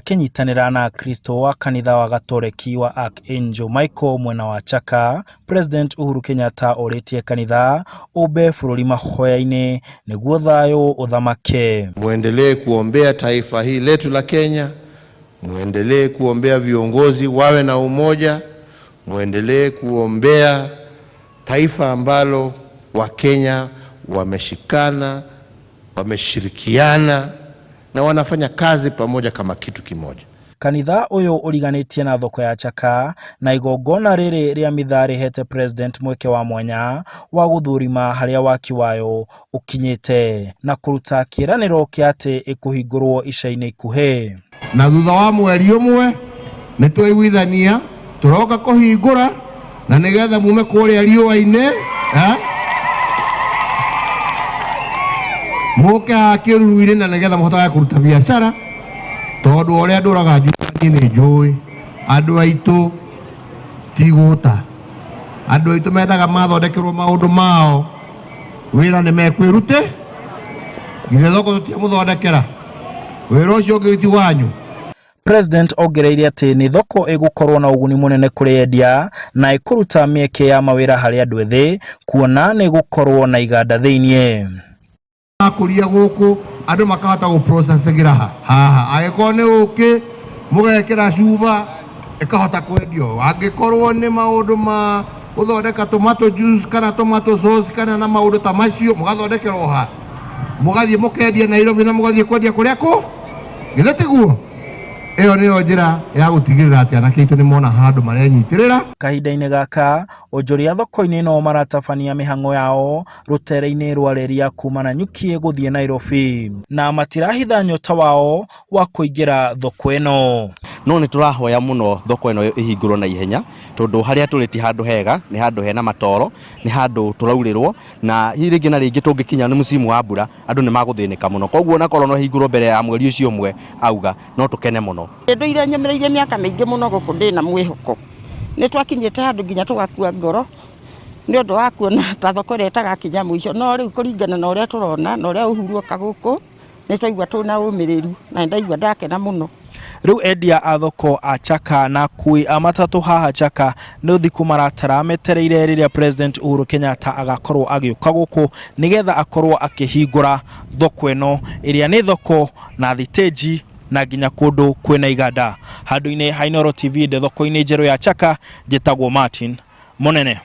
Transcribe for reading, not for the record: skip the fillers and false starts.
Akĩnyitanĩra na Akristo a kanitha wa Gatoreki wa Archangel Michael mwena wa Chaka, President Uhuru Kenyatta orĩtie kanitha ũmbe bũrũri mahoya-inĩ nĩguo thayũ ũthamake. Muendelee kuombea taifa hili letu la Kenya, muendelee kuombea viongozi wawe na umoja, muendelee kuombea taifa ambalo Wakenya wameshikana, wameshirikiana na wanafanya kazi pamoja kama kitu kimoja. Kanitha ũyũ ũriganĩtie na thoko ya Chaka na igongona rĩrĩ rĩa mitha rĩhete President mweke wa mwanya wa gũthũrima harĩa waki wayo ũkinyĩte na kũruta kĩĩranĩro kĩa atĩ ĩkũhingũrwo ica-inĩ ikuhĩ. Na thutha wa mweri ũmwe nĩ twaiguithania tũroka kũhingũra na nĩgetha mume kũrĩa riũa-inĩ mũke haha kĩruru-inĩ na nĩgetha mũhotage kũruta biacara tondũ ũrĩa ndũraga njuga niĩ nĩ njũĩ andũ aitũ ti gũta andũ aitũ mendaga mathondekerwo maũndũ mao wĩra nĩ mekwĩrute githĩ thoko tũtiamũthondekera wĩra ũcio ũngĩ ti wanyu. President ongereire atĩ nĩ thoko ĩgũkorwo na ũguni mũnene kũrĩ endia na ĩkũruta mĩeke ya mawĩra harĩ andũ ethĩ kuona nĩ ĩgũkorwo na iganda thĩiniĩ. Akũria gũkũ andũ makahota gũprocessĩra haha angĩkorwo nĩ ũkĩ mũgekĩra cuba ĩkahota kwendio angĩkorwo nĩ maũndũ ma gũthondeka tomato juice kana tomato sauce kana na maũndũ ta macio mũgathondekerwo ha mũgathiĩ mũkendia Nairobi na mũgathiĩ kwendia kũrĩa kũ githĩ tiguo ĩyo nĩyo njĩra ya gũtigĩrĩra atĩ anake aitũ nĩ mona handũ marenyitĩrĩra. Kahinda-inĩ gaka onjoria thoko-inĩ ĩno maratabania mĩhang'o yao rũtere-inĩ rwa reri ya kuma Nanyuki gũthiĩ Nairobi na matirahitha nyota wao wa kũingĩra thoko ĩno. No nĩ tũrahoya mũno thoko ĩno ĩhingũrwo na ihenya tondũ harĩa tũrĩ ti handũ hega, nĩ handũ hena matoro, nĩ handũ tũraurĩrwo na hihi rĩngĩ na rĩngĩ tũngĩkinya nĩ msimu wa mbura andũ nĩ magũthĩnĩka mũno, koguo onakorwo no ĩhingũrwo mbere ya mweri ũcio ũmwe auga no tũkene mũno. Ndũire nyũmĩrĩirie mĩaka mĩingĩ mũno gũkũ ndĩna mwĩhoko, nĩ twakinyĩte handũ nginya tũgakua ngoro nĩ ũndũ wa kuona ta thoko ĩrĩa ĩtagakinya mũico, no rĩu kũringana na ũrĩa tũrona na ũrĩa Uhuru oka gũkũ nĩ twaigua twĩna ũmĩrĩru na nĩ ndaigua ndakena mũno. Rĩu endia a thoko a Chaka na akui a matatũ haha Chaka nĩ thikũ maratara metereire rĩrĩa President Uhuru Kenyatta agakorwo agĩũka gũkũ nĩgetha akorwo akĩhingũra thoko ĩno ĩrĩa nĩ thoko na thitĩnji na nginya kũndũ kwĩna iganda. Handũ-inĩ ha Inooro TV ndĩ thoko-inĩ njerũ ya Chaka, njĩtagwo Martin Mũnene.